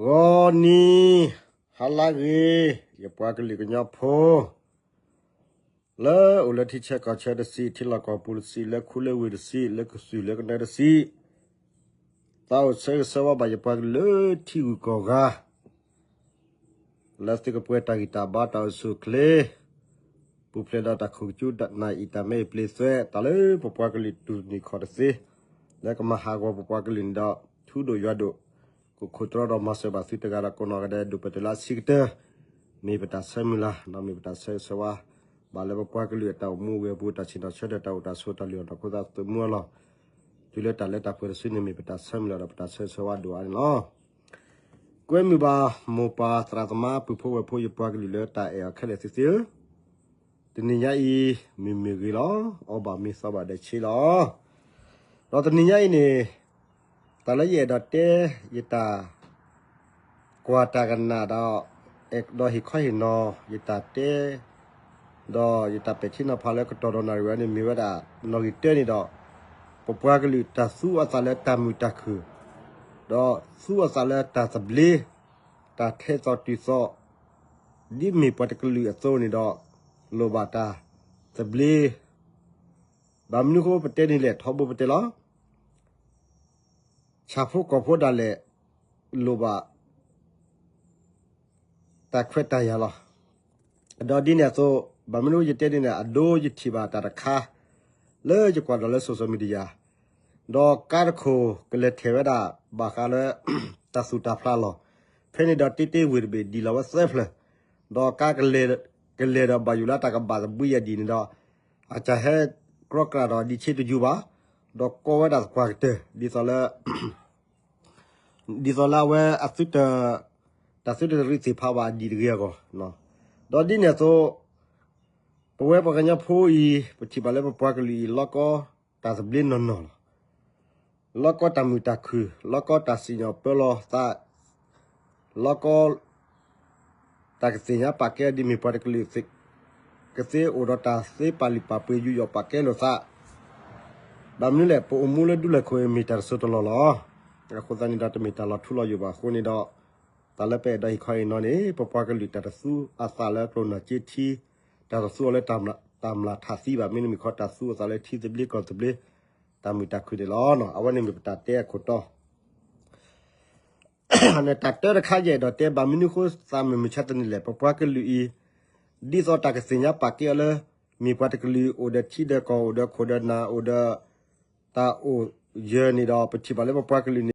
ဂီၤနံၤ ဟါလၢဂ့ၤ ယပှၤကလုာ်ကညီဖိ လၢအိၣ်လၢထံဆၢကီၢ်ဆၢတဆံး, ထံလီၢ်ကီၢ်ပူၤတဆံး, လၢခူလၢဝ့ၢ်တဆံး, လၢကစၢၢ်လၢကနၢတဆံး, သးအိၣ်ဆၢဂ့ၤဆၢဝါဘၣ်ယပှၤကလုာ်လၢထံဂုၤကီၢ်ဂၤ လၢသုကပှဲၤတၢ်ဂံၢ်တၢ်ဘါတၢ်အိၣ်ဆူၣ်အိၣ်ချ့, ပူၤဖျဲးဒီးတၢ်ခိၣ်ကၠူနၢ်အံၤတၢ်မဲအံၤပျ့ၤသွဲး, တၢ်လၢပပှၤကလုာ်တူၢ်တန့ၢ်ခီၣ်တသ့, လၢကမၤဟးဂီၤပပှၤကလုာ်န့ၣ်ဒီး ထူဒိၣ်ယွၤဒိၣ်, ကခိၣ်တြီဒီးမၤစၢၤဘၣ်သုတဂၤဒီးကိးနီၢ်ဂၤဒဲး ဒိၣ်ပၢၢ်တုၤလၢအဆံးကတၢၢ်, မ့ၢ်ပတၢ်ဆၢမုၢ်လၢ်, ဒီးမ့ၢ်ပတၢ်ဆၢဂ့ၤဆၢဝါ ဘၣ်လၢပပှၤကလုာ်အတၢ်အိၣ်မူအဂ့ၢ်အပူၤ တၢ်ဆ့ၣ်နီၤဆၢထၢၣ် တၢ်အိၣ်တၢ်ဆိးတၢ်လုၢ်ထီၣ်ဒီးခိၣ်သးသမူအလီၢ်, တုၤလၢတၢ်လၢတၢ်ပှဲၤတစုန့ၣ် မ့ၢ်ပတၢ်ဆၢမုၢ်လၢ်ဒီးပတၢ်ဆၢဂ့ၤဆၢဝါဒိၣ်အါန့ၣ်လီၤ. ကွဲမုာ်ဘၣ်မိၢ်ပၢ်သရၣ်သမါပုၢ်ဖိဝဲၢ်ဖိယပှၤကလုာ်လၢတၢ်အဲၣ်အီၤခဲလၢာ်သ့ၣ်ဧၢ, တနံၤညါအံၤ မုၢ်မ့ၢ်ဂ့ၤလီၤ, အီၣ်ဘၣ်မ့ၤသီဘၣ်ဒီးဆ့လီၤ. ဒီးတနံၤညါအံၤန့ၣ် တၢ်လၢယအဲၣ်ဒိးတဲ ယတၢ် ကွၢ်တၢ်ကနၣ်ဒီး အဲၣ်ဒိးဟ့ၣ်ခီဟ့ၣ်နီၤ ယတၢ်တဲ ဒီးယတၢ်ပဲာ်ထံနီၤဖးလၢကတီၢ်ဒီးနၣ်ရံၣ်ဝဲန့ၣ် မ့ၢ်ဝဲဒၣ် နီၣ်ဂံၢ်တၢန့ၣ်ဒီး ပပှၤကလုာ်တၢ်သူအသးလၢတၢ်မုာ်တၢ်ခုၣ်, ဒီးသူအသးလၢတၢ်သဘျ့, တၢ်ထဲသိးတုၤသိး, ဒ်မ့ၢ်ပှၤတကလုာ်အသိးန့ၣ်ဒီး လိၣ်ဘၣ်တၢ်သဘျ့, ဘၣ်မနုၤအဃိပတဲန့ၣ်လဲၣ် ထီဘိပတဲလီၤ. ဆၣ်ဖိကီၢ်ဖိဒၣ်လဲာ် လိၣ်ဘၣ် တၢ်ခွဲးတၢ်ယာ်လီၤ. ဒီးဒ်န့ၣ်အသိး ဘၣ်မနုၤယတဲန့ၣ်န့ၣ် အဒိယထံၣ်ဘၣ်တၢ်တခါ လၢယကွၢ်ဒီးလၢ social media ဒီးကါတခိၣ်ကလဲၤထဲးဝဲဒၣ် ဘၣ်ဃးလၢ တၢ်သူၣ်တၢ်ဖျးလီၢ်, ဖဲန့ၣ်ဒီးတ့တ့ဝ့ၢ်တဘ့ၣ်ဒံးလီၤဝဲသၢဖျၢၣ်, ဒီးကါကလဲၤ ကလဲၤဒီးဘၣ်ယိၣ်လၢတၢ်ကဘၣ်သဘှံးယၤဒံးန့ၣ်ဒီး အတၢ်ဟဲကြီကြၢ်ဒီးဒံးဆ့တယုၢ်ဘၣ်, ဒီးကိးဝဲဒၣ်သပှၢ်ကတၢၢ် ဒ်သိးလၢ ဒ်သိးလၢအဝဲအသုတ တၢ်သုတရံးသ့ၣ်ဖးဘၣ်အဒံးတဂ့ၤအဂီၢ်, ဒီးဒ်န့ၣ်အသိး ပဝဲပှၤကညီဖိအံၤ ပထံၣ်ဘၣ်လၢပပှၤကလုာ်အံၤ လီၤကီတၢ်သဘျ့နီၢ်နီၢ်လီၤ. လီၤကီတၢ်မုာ်တၢ်ခုၣ်, လီၤကီတၢ်စံၣ်ညီၣ်ပၢလီၤသး, လီၤကီ တၢ်ကသ့ၣ်ညါပာ်ကဲဒ်မ့ၢ်ပှၤတကလုာ် ကသ့အိၣ်ဒီးတၢ်သ့ပာ်လုၢ်ပာ်ပှ့ၤယူးယီၣ်ပာ်ကဲလိာ်သး, ဘၣ်မနုၤလဲၣ် ပအိၣ်မူလၢဒူလၢၢ်ခိၣ်အံၤမ့ၢ်တၢ်တစိၢ်တလီၢ်လီၤ. အဃိသတးန့ၣ်ဒီး တမ့ၢ်တၢ်လီၤထူလီၤယိာ်ဘၣ်အဃိန့ၣ်ဒီး တၢ်လၢပအဲၣ်ဒိးဟ့ၣ်ခီဟ့ၣ်နီၤန့ၣ် ပပှၤကလုာ်တၢ်တသူအသးလၢကျိၣ်နၢ်က့ထံ, တၢ်တသူအီၤလၢတၢ်မျၢ်ထးသံဘၣ်, မ့တမ့ၢ်ခီ တၢ်သူအသးလၢထံသဘျ့ကီၢ်သဘျ့, တၢ်မုာ်တၢ်ခုၣ်န့ၣ်လီၤ. အဝဲန့ၣ်မ့ၢ်ပတၢ်တဲအခိၣ်တီ တၢ်တၢတခါယအဲၣ်ဒိးတဲ ဘၣ်မနုၤဃိသးမုာ်မုာ်ဆါတနံၤလဲၣ်, ပပှၤကလုာ်အံၤ ဒ်သိးတၢ်ကသ့ၣ်ညါပာ်ကဲအီၤလၢ မ့ၢ်ပှၤတကလုာ် အိၣ်ဒီးထံဒီးကီၢ် အိၣ်ဒီးခိၣ်ဒီးနၢ် အိၣ်ဒီးတၢ်အိၣ်ယၢၤန့ၣ်ဒီး ပထံၣ်ဘၣ်လၢပပှၤကလုာ်